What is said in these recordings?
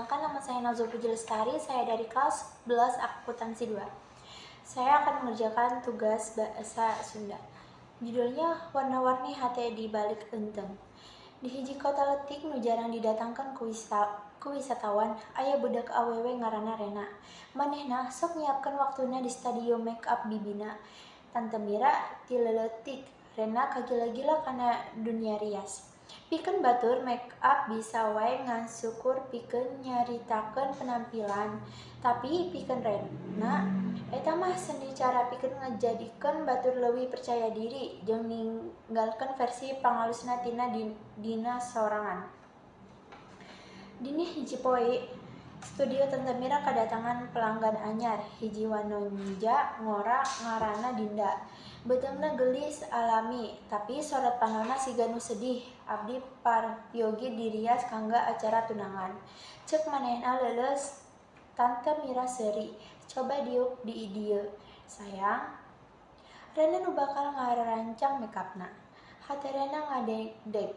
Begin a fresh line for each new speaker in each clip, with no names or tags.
Perkenalkan, nama saya Nazwa Puji Lestari, saya dari kelas 11 Akuntansi 2. Saya akan mengerjakan tugas bahasa Sunda. Judulnya Warna-warni Hate di Balik Eunteung. Di hiji kota leutik nu jarang didatangkeun ku wisatawan, aya budak awewe ngaranna Rena. Manehna sok nyiapkeun waktuna di studio make up bibina, Tante Mira, ti leutik. Rena kagila-gila kana dunia rias. Pikeun batur make up bisa wae ngan sukur pikeun nyaritakeun penampilan, tapi pikeun Rena eta mah seni cara pikeun ngajadikeun batur leuwih percaya diri jeung ninggalkeun versi pangalusna tina dina sorangan. Dina hiji poe, studio Tante Mira kadatangan pelanggan anyar, hiji wanonja ngora ngaranna Dinda. Beuteungna geulis alami, tapi sorot panonna siga nu sedih. "Abdi paryogi dirias kanggo acara tunangan," ceuk manehna leuleus. Tante Mira seuri, "Coba diuk di dieu, sayang. Rena nu bakal ngararancang make upna." Hate Rena ngadegdeg.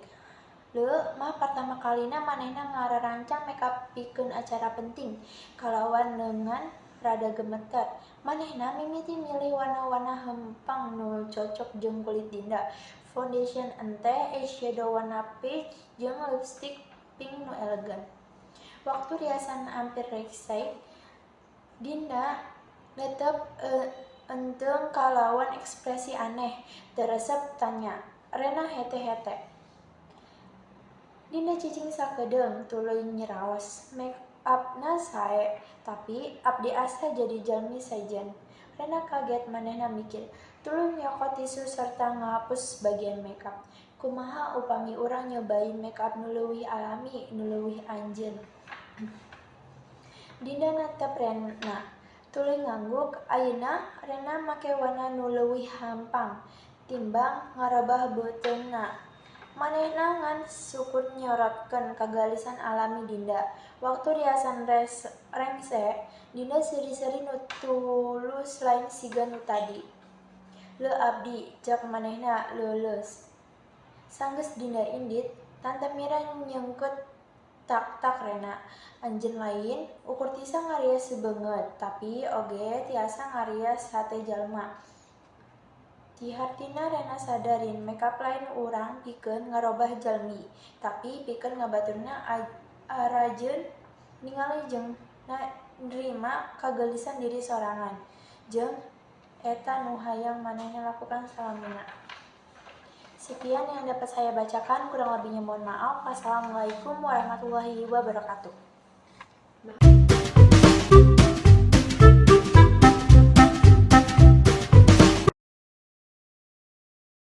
Leuh mah pertama kalina manehna ngararancang make up pikeun acara penting. Kalawan leungeun rada gemeter, manehna mimiti milih warna-warna hempang nu cocok jeung kulit Dinda, foundation enteh, eyeshadow warna peach jeung lipstik pink nu elegan. Waktu riasan ampir rengse, Dinda netep eunteung kalawan ekspresi aneh. "Teu resep ta nya?" Rena hete-hete. Dinda cicing sakedeung, tuluy nyaraos, "Make upna sae, tapi abdi asa jadi jalmi sejen." Rena kaget. Manehna mikir, tuluy nyokot tisu sarta ngahapus bagian make up. "Kumaha upami urang nyobain make up nu leuwih alami, nu leuwih anjeun?" Dinda natep Rena, tuluy ngangguk. Ayeuna Rena make warna nu leuwih hampang timbang ngarobah beuteungna. Manehna ngan sukur nyorotkeun kagalisan alami Dinda. Waktu riasan rengse, Dinda seuri-seuri nu tulus, lain siga nu tadi. "Leuh abdi," ceuk manehna leuleus. Sanggeus Dinda indit, Tante Mira nyengkeut taktak Rena. "Anjeun lain ukur tiasa ngarias beungeut, tapi oge tiasa ngarias hate jalma." Ti hartina Rena sadar yen make up lain urang pikeun ngarobah jalmi, tapi pikeun ngabantuna aranjeun ningali jeung narima kageulisan diri sorangan. Jeung eta nu hayang manehna lakukan salamina. Sekian yang dapat saya bacakan, kurang lebihnya mohon maaf. Wassalamualaikum warahmatullahi wabarakatuh.